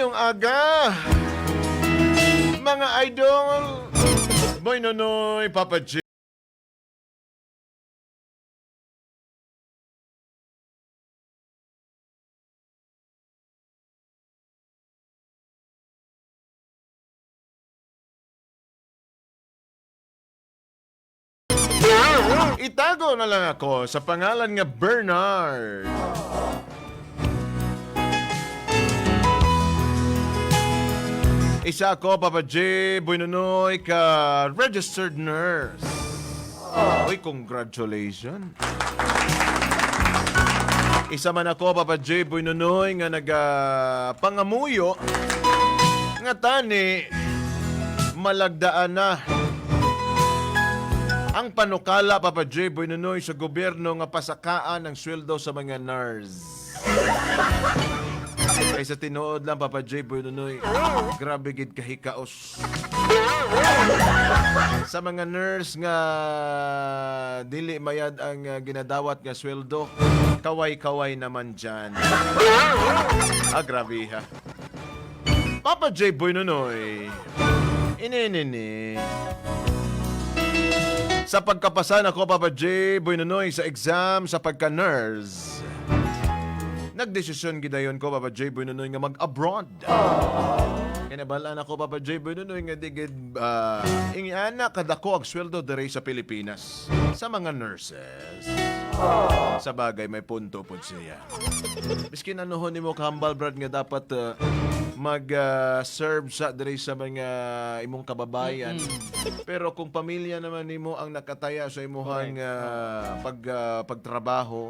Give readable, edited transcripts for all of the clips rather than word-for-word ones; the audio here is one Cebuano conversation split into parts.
Mayong aga, mga idol. Boy Nonoy, Papa J. Itago na lang ako sa pangalan nga Bernard. Isa ako, Papa J, Boy Nonoy, ka registered nurse. Uy, congratulations. Isa man ako, Papa J, Boy Nonoy, nga nagapangamuyo nga tani malagdaan na ang panukala, Papa J, Boy Nonoy, sa gobyerno nga pasakaan ang sweldo sa mga nurse. Kaysa tinuod lang, Papa J, Boy Nonoy, grabe gid kahikaos. Sa mga nurse nga dili mayad ang ginadawat nga sweldo, kaway-kaway naman dyan. Ah, grabe ha. Papa J. Boy Nonoy, ininini. Sa pagkapasan ako, Papa J. Boy Nonoy, sa exam sa pagka-nurse, nagdesisyon gidayon ko, Papa J. Boy Nonoy, nga mag-abroad. Kinabalaan ako, Papa J. Boy Nonoy, nga digid, ingana kadako ang sweldo dere sa Pilipinas sa mga nurses. Sa bagay, may punto po siya. Miskin ano ho nimo kahambal, Brad, nga dapat mag-serve sa dere sa mga imong kababayan. Pero kung pamilya naman nimo ang nakataya sa imuhang pagtrabaho,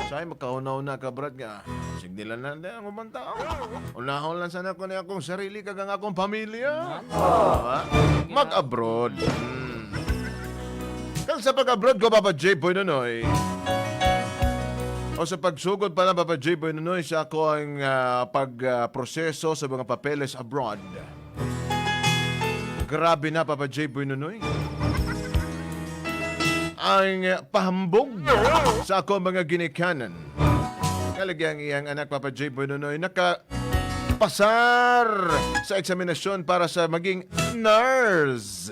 say magkahunaw na ka, Brad, nga signila na na ang ubang tao. Unahon lang sana ko na akong sarili kag ang akong pamilya. Diba? Mag-abroad. Kang sa pag-abroad ko, Papa J. Boy Nonoy, o sa pagsugod pa lang, Papa J. Boy Nonoy, sa ako ang pagproseso sa mga papeles abroad. Grabe na, Papa J. Boy Nonoy. Ang pahambog sa ako mga ginikanan. Kalagyang iyang anak, Papa J. Boy Nonoy, nakapasar sa eksaminasyon para sa maging nurse.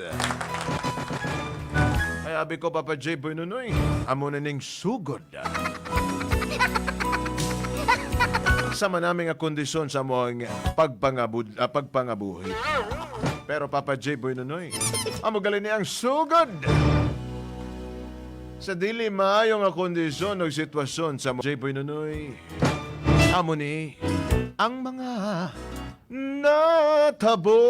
Ay, abi ko, Papa J. Boy Nonoy, amo na ning sugod sa manaming nga kondisyon sa mong pagpangabuhi. Pero Papa J. Boy Nonoy, amo galing niya ang sugod sa dili maayo nga kondisyon o sitwasyon sa J. Boy Nonoy. Amo ni ang mga natabo.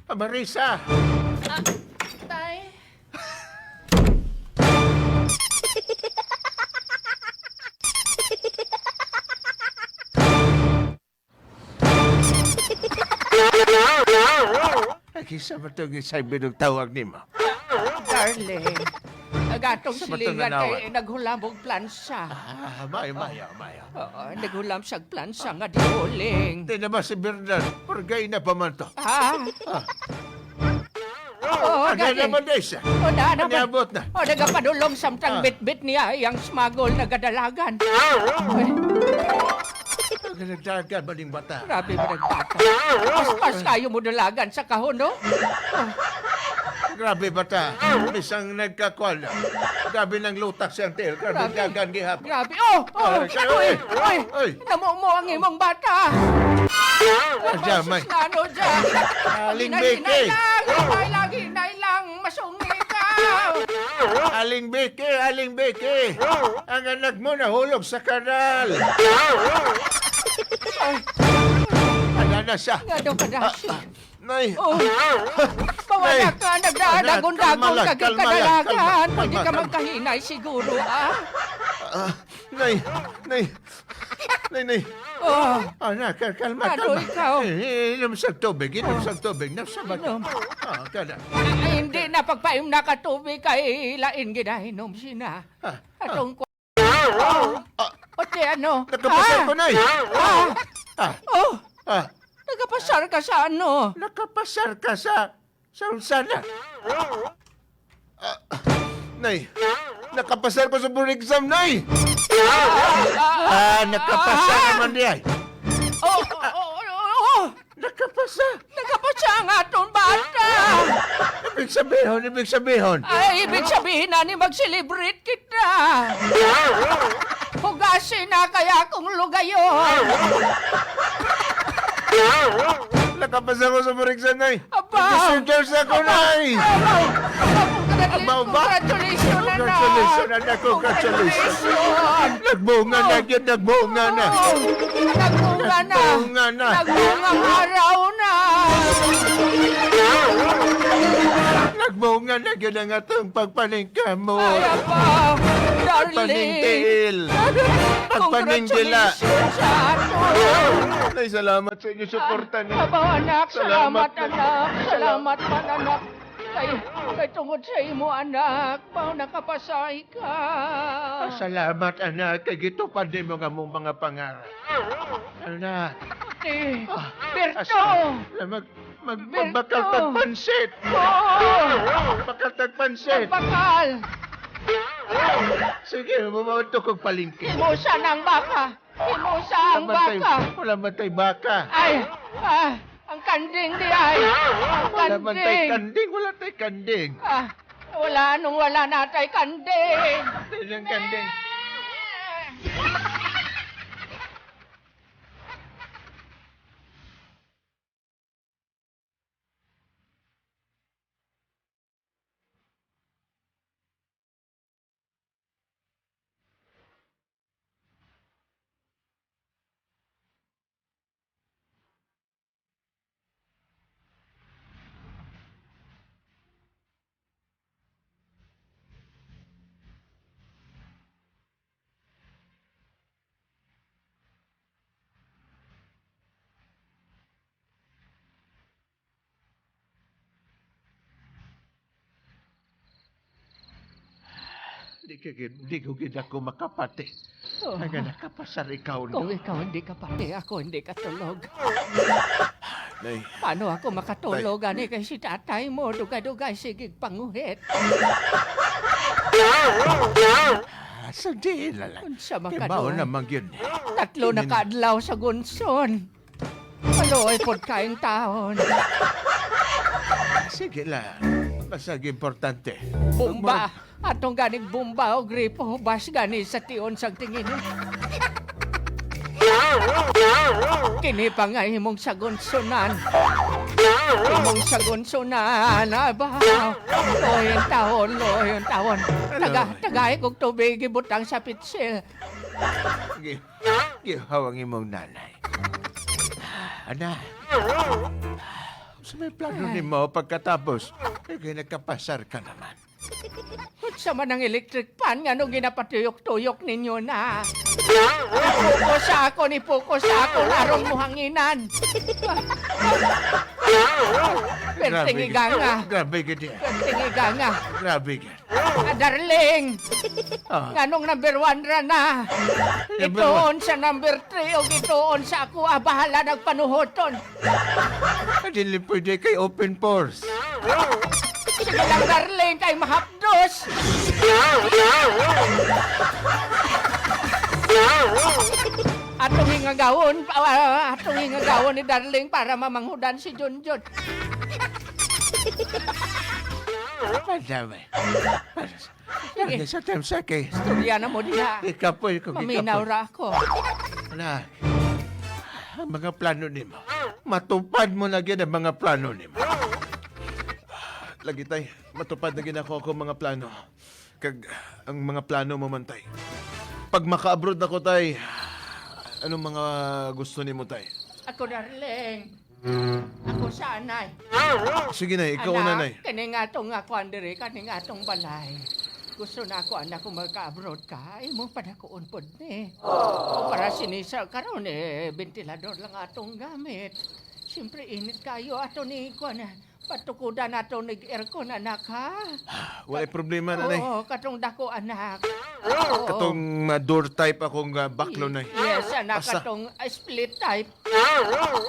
Ah, Marisa, Ah, tay. Ay, kisa ba itong isang binug tawag ni mo? Darling. Agatong Sa silingan matunganawan. kay naghulam og plansa. Ah, mayo, mayo, mayo. Oo, naghulam siyag plansa nga diuling. Hindi naman si Bernard, purgay na pa man to. Ah. Oo, Ano gani. naman na isa? O na naman. Niabot na. O nagapadulong samtang bitbit niya iyang smuggle nagadalagan. Ay, Nagdagan ba ning bata? grabe ba nagbata. Paspas kayo mo dalagan sa kahon, no? Grabe bata. Bisang nagkakwal. Grabe ng lutak siyang tiil. Grabe Grabe. dagan gihapon. Grabe. Oh, oh. Ay, Uy, ay, uy. ay. Namo mo ang imong bata. Adya, may. Ano dyan? Aling Becky. Hinay lang, hinay lang, hinay lang. Masungi ka. Aling Becky, Aling Becky. Ang anak mo nahulog sa kanal. Ay, Ano na siya? nga daw ka dasi. Nay, Oh. Pawala Nay. ka, nagdadagon-dagon Kalma lang, ka kalma lang, kadalagan. kalma, Pwede kalma, ka kalma. magkahinay siguro, ah. ah, nay, nay, nay, nay. Oh, Anak, kalma, Ano, kalma. ikaw? Eh, inom sa tubig, inom sa tubig. Nasa bata. Inom. Ah, kada. Ay, hindi na pagpaim na katubig kay lain ginahinom sina. Ah, Atong ko. Oh. Ote, ano? Nakapasar Ah, ko, nay. Ah, Ah, oh, ah, nagapasar ka sa ano? nakapasar ka sa usana. Nay, nakapasar ko sa board exam, nay. Ah, nakapasar naman diay. Oh. Nakapasa. Nagapasa ang atong bata. Ibig sabihin, ibig sabihin. Ay, ibig sabihin na ni mag-celebrate kita. Hugasin na kaya akong lugayon. Nakapasar ko sa board exam, nay. Aba! Nag-centers ako, nay. Abaw! Abaw ba? Congratulations, anak! Congratulations, anak. Congratulations. Congratulations! Nagbunga na, yun, nagbunga na. Oh, nagbunga na! Nagbunga na. Nagbunga ang araw na! Nagbunga na yun ang atong pagpaningka mo. Ay, abaw! Darling! Pagpaningtiil. Pagpaningdila. Congratulations sa ato! Nay, salamat sa inyo suporta, nay. Abaw, anak! Salamat, Salamat, anak! Salamat man, anak! Kay tungod sa imo, anak, mao nakapasay ka. Salamat, anak. Kay gitupad nimo nga mong mga pangarap. Anak. Ate, Berto! Mag, mag, Berto! magbakal tagpansit. Oh! Bakal tagpansit. Bakal! Sige, bumawa to kong palengke. Himusa ng baka! Himusa ang Wala man tay- baka! Wala man tay baka. Ay! Ah, ang kanding di ay! Ang Wala man tay kanding! kanding. Wala tay kanding. Ah, wala nung wala natay kanding! Walang kanding. Di ko gid ako makapati. Oh. Nga nakapasar ikaw Kung no. ikaw hindi ka pati, ako hindi ka tulog. Nay, Paano ako makatulog, ani kay si tatay mo, dugay-dugay, sige panguhit. Ah, sa di na lang. Unsa Kay mao makaduhay. naman yun. Tatlo na kaadlaw sa gunson. Maluoy pod kayong taon. Sige lang. Basta importante. Bumba. Atong ganing bumba o gripo, bas gani sa tion sang tingin. Kini pa nga imong sagunsunan. Imong sagunsunan, aba. Loyon taon, loyon taon. Taga, tagay kog tubig, ibutang sa pitsil. Gihawang imong nanay. Ana. Sa may plano nimo pagkatapos, kay nagkapasar ka naman. Sa man ang electric pan, nga nung ginapatuyok-tuyok ninyo na. Ipuko sa ako, nipuko sa ako, larong muhanginan. Pertingiga nga. Grabe gid. Pertingiga nga. Grabe gid. Ah, darling, Ah, nga nung number 1 ra na. Number Itoon sa number 3 o itoon sa ako, ah, bahala nagpanuhoton. Dili pwede kay open pores. Sige lang, darling, kay mahapdos. Atong hingagawon, atong hingagawon ni darling para mamanghudan si Junjun. Padamay. Sige. Sa time sa kay. Istorya na mo diha. Ikapoy ko, Maminaw gikapoy. ra ako. Anak, ang mga plano nimo. Matupad mo na gyud ang mga plano nimo. Lagi tay, matupad na ginako ako mga plano. Kag ang mga plano mo man tay. Pag maka-abroad ako tay, anong mga gusto nimo tay? Ako, darling. Ako sa anay. Sige nay, ikaw na nay. Kani nga atong nga kuan diri, kani nga atong balay. Gusto na ako anak kung magka-abroad ka, imong padakuon pod ni. O para sinisa karon eh ventilador lang atong gamit. Siyempre init kayo ato ni kuan patukudan ato nig aircon anak ha. Walay problema na nay. Oo, katong dako anak. Oo. Katong door type akong baklo nay. Yes, anak Asa? katong split type.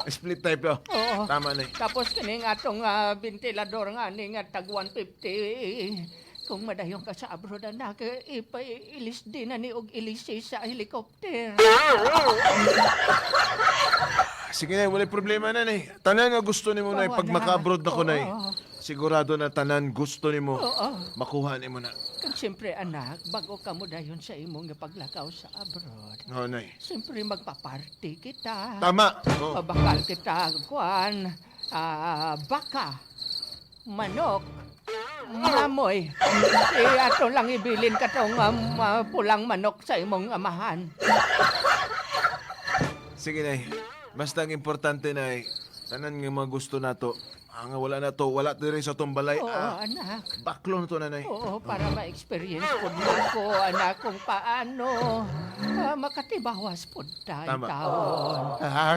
Split type oh. Oo. Tama nay. Tapos kining atong ventilador nga ni nga tag 150. Kung madayon ka sa abroad anak, ipailis din na ni og ilisi sa helicopter. Sige nay, walay problema na nay. Tanan nga gusto nimo nay Oo, pag anak. maka-abroad ako nay. Oo. Sigurado na tanan gusto nimo. Oo. Makuha nimo na. Kag siyempre anak, bago ka mo dayon sa imong nga paglakaw sa abroad. Oo nay. Siyempre magpaparty kita. Tama. Oo. Mabakal kita kuan, baka, manok, mamoy. Eh, ato lang ibilin katong pulang manok sa imong amahan. Sige nay. Basta ang importante nay, tanan nga mga gusto nato. Ang wala na to, wala diri sa atong balay. Oo, Ah, anak. baklo na to nanay. Oo, para ma-experience po na ako, anak, kung paano makatibawas po tayo Tama. taon.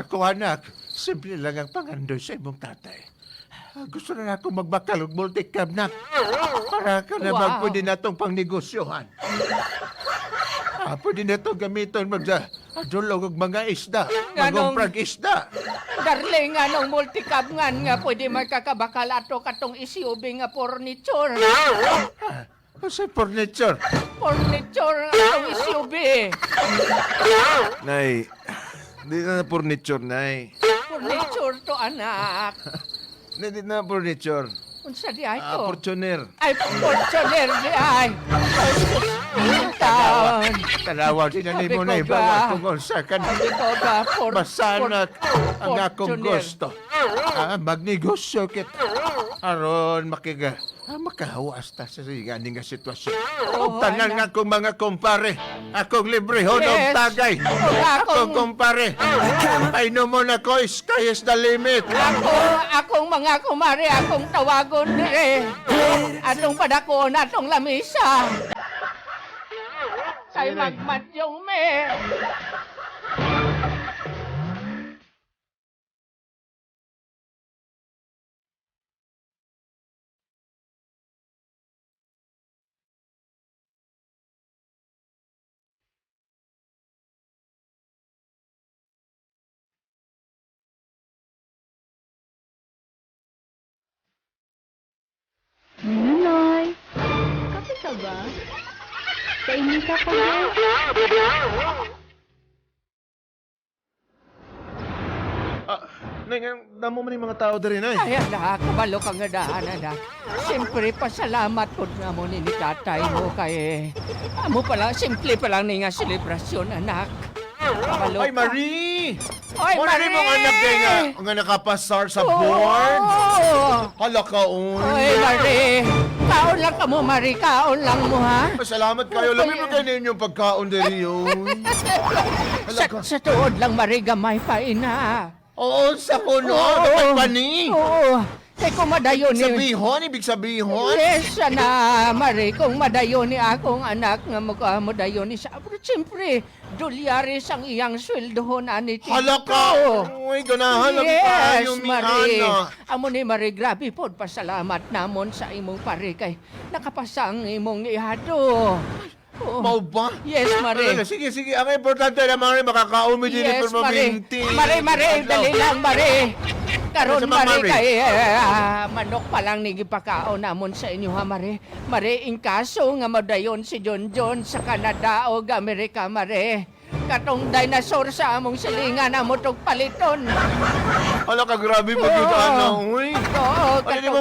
Ako anak, simple lang ang pangandoy sa imong tatay. Gusto na ako magbakal og multicab na. Para ka na Wow. wow. Pwede na itong pangnegosyohan. Pwede na itong gamiton mag adulog og mga isda. Nganong- Magumprag isda. Darling, anong multicab nga nga pwede magkakabakal ato katong SUV nga furniture. Sa furniture. Furniture atong SUV. Nay, di na furniture, nay. Furniture to, anak. Di na furniture. Unsa di ay Ah, to? Fortuner. Ay, fortuner di ay. Taon. Tanawa din na Sabi nimo ko na ba? ibawa kung unsa ka na. Sabi ko ba, Basta na ang akong Fortuner. gusto. Magnegosyo kita. Aron makiga. Makahawas ta sa gani nga sitwasyon. Oo, Og tanan anak. nga akong mga kumpare. Akong librehon og Yes. tagay. Og akong- Akong kumpare. Painomon ako, sky is the limit. Ako, akong mga kumare, akong tawagon dire. Atong padakoon, atong lamisa. Kay magmadyong me. Nunoy, kape ka ba? Kainita ko na. Nay, nga, damo man yung mga tao diri, nay. Ay, anak, kabalo ka nga daan, anak. Siyempre, pasalamat po na mo ni tatay mo kay... Amo pala, simple pa lang ni nga selebrasyon, anak. Kabalo Ay, ka. Marie! Oy, Muna Marie! rin mong anak kay nga nakapasar sa board. Oo! Hala ka, uy. Oy, Marie! Kaon lang ka mo, Marie. Kaon lang mo, ha? Salamat kayo. Lamin mo kayo ninyong pagkaon diri, uy. Hala Sa, ka. sa tuod lang, Marie, gamay pa, ina. Oo, sa kuno. Oo. Dapat pa ni. Oo. Kay kung madayon ni... Sabihon, ibig sabihon. Yes, ana, Marie, kung madayon ni akong anak nga mukha madayon ni sa abroad, siyempre, dolyares ang iyang sweldohon ani tito. Hala ka! Uy, ganahan lang Yes, tayo, mi Marie. Ana. Amo ni Marie, grabe pod pasalamat namon sa imong pare kay nakapasa ang imong ihado. Oo. Mau ba? Yes, Marie. Ano, sige, sige. Ang importante na, Marie, makakaumi din Yes, yes, Marie. Marie, Marie, dali lang, Marie. Karon, Ano sa mga Marie, Marie? kay manok pa lang ni gipakaon namon sa inyo ha, Marie. Marie, in kaso nga madayon si John John sa Canada o Amerika, Marie. Katong dinosaur sa among silingan amo tog paliton. Hala ka, grabe pag yun, Oo. Ana. Uy. Oo, Ano, di mo